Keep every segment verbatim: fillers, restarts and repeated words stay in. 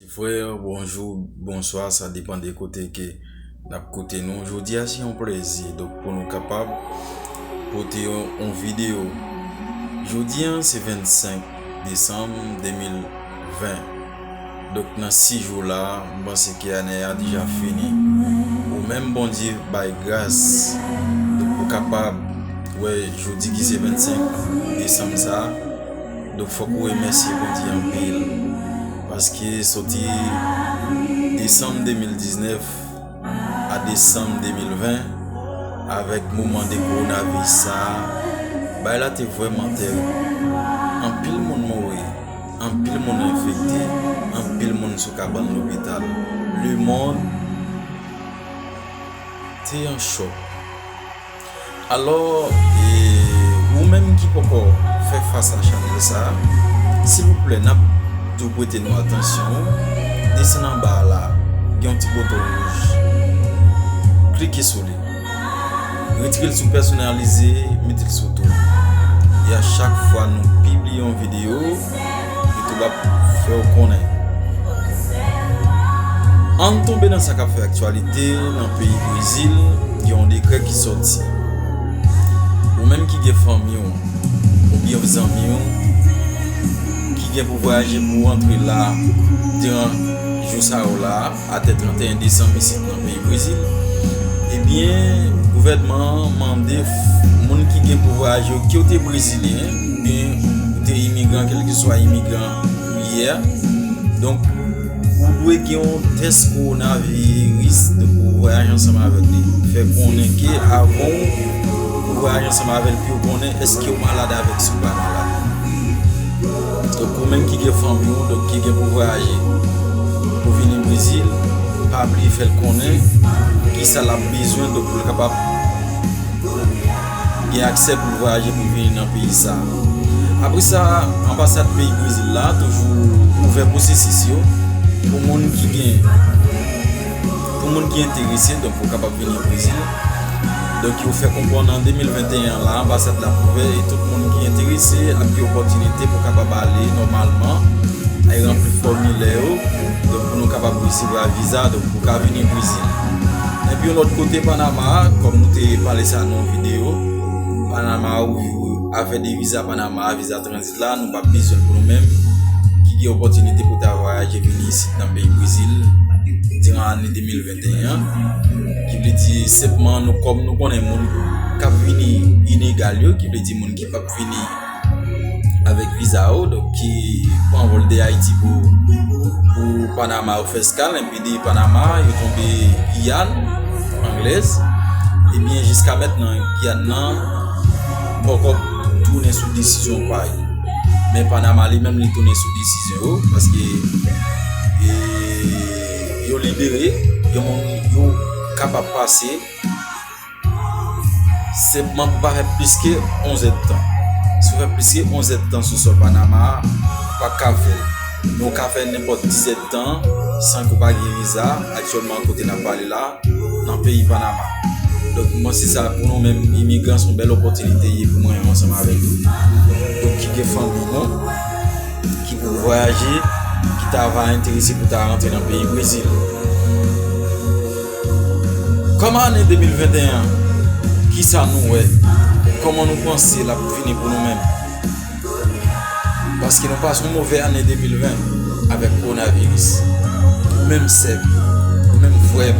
Frè, bonjou, bonswa, sa depann de kote ke n ap koute nou. Jodi a se yon plezi, donk, pou nou kapab pote yon, yon videyo. Jodi a se vennsenk desanm de mil ven. Donk, nan sis jou la, m panse ke ane a deja fini. Ou menm, Bondye bay gras, donk, ou kapab wè jodi ki se vennsenk desanm sa a. Donk, fòk ou remèsye Bondye anpil. Paske soti desanm de mil diznèf a desanm de mil ven, avèk moman de kowonaviris sa a, bagay la te vrèman tèrib. Anpil moun mouri, anpil moun enfekte, anpil moun sou kabann lopital. Lemonn te an chòk. Alò, e, ou menm ki poko fè fas a chanèl sa a, silvouplè, n ap di w prete nou atansyon, desann anba a la, gen yon ti bouton wouj. Klike sou li. Retire l sou pèsonalize, mete l sou tou. E a chak fwa nou pibliye yon videyo, YouTube ap fè w konnen. Ann tonbe nan sa k ap fè aktyalite nan peyi Brezil, gen yon dekrè ki sòti. Ou menm ki gen fanmi w, oubyen zanmi w, ki gen pou vwayaje pou antre la, diran jou sa yo la, atè trannteyen desanm isit nan peyi Brezil, ebyen, gouvènman an mande moun ki gen pou vwayaje yo, ke w te brezilyen, oubyen ou te imigran, kèlkeswa imigran ou ye a. Donk, ou dwe gen yon tès kowonaviris, donk, pou w vwayaje ansanm avèk li. Fè konnen ke avan w vwayaje ansanm avè l, pou yo konnen èske w malad avèk, si w pa malad. Donk, ou menm ki gen fanmi w, donk, ki gen pou vwayaje, pou vini Brezil, pa bliye fè l konnen kisa l ap bezwen, donk, pou l kapab gen aksè pou l vwayaje pou vini nan peyi sa a. Apre sa, anbasad peyi Brezil la toujou ouvè pwosesis yo pou moun ki gen, pou moun ki enterese, donk, pou kapab vini Brezil. Donk, yo fè konprann an de mil venteyen an la, anbasad la ouvè e tout moun ki enterese ap gen opòtinite pou kapab ale nòmalman, al ranpli fòmilè yo, donk, pou nou kapab resevwa viza, donk, pou ka vini Brezil. Epi yon lòt kote, Panama, kòm nou te pale sa nan yon videyo, Panama, ou, ou, afè de viza Panama, viza tranzit la, nou p ap bezwen l pou nou menm ki gen opòtinite pou ta vwayaje vini isit nan peyi Brezil diran ane de mil venteyen an, ki vle di senpman nou, kòm nou konnen moun k ap vini ilegal yo, ki vle di moun ki p ap vini avèk viza yo, donk ki pran vòl de Ayiti pou, pou Panama, yo fè eskal, epi de Panama, yo tonbe Giyàn Anglèz. Ebyen, jiska mentnan, Giyàn nan poko tounen sou desizyon pa yo. Men Panama li menm, li tounen sou desizyon yo, paske, e, yo libere, gen moun yo kapab pase senpman pou pa fè plis ke onz èdtan. Si w fè plis ke onz èdtan sou sòl Panama a, ou pa ka fè l. Men ou ka fè nenpòt dis èdtan san ke w pa gen viza. Aktyèlman, kote n ap pale la, nan peyi Panama. Donk, mwen, se sa pou nou menm imigran, se yon bèl opòtinite ye pou mwen ansanm avèk nou. Donk, ki gen fanmi nou, ki pou vwayaje, ki ta va enterese pou ta rantre nan peyi Brezil. Kòman ane de mil venteyen an, kisa nou wè? Kòman nou panse l ap vini pou nou menm? Paske nou pase yon move ane de mil ven avèk kowonaviris. Ou menm sè m, ou menm frè m,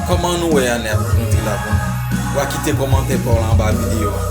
kòman nou wè ane ap rantre la pou nou? W a kite kòmantè pa w la anba videyo a.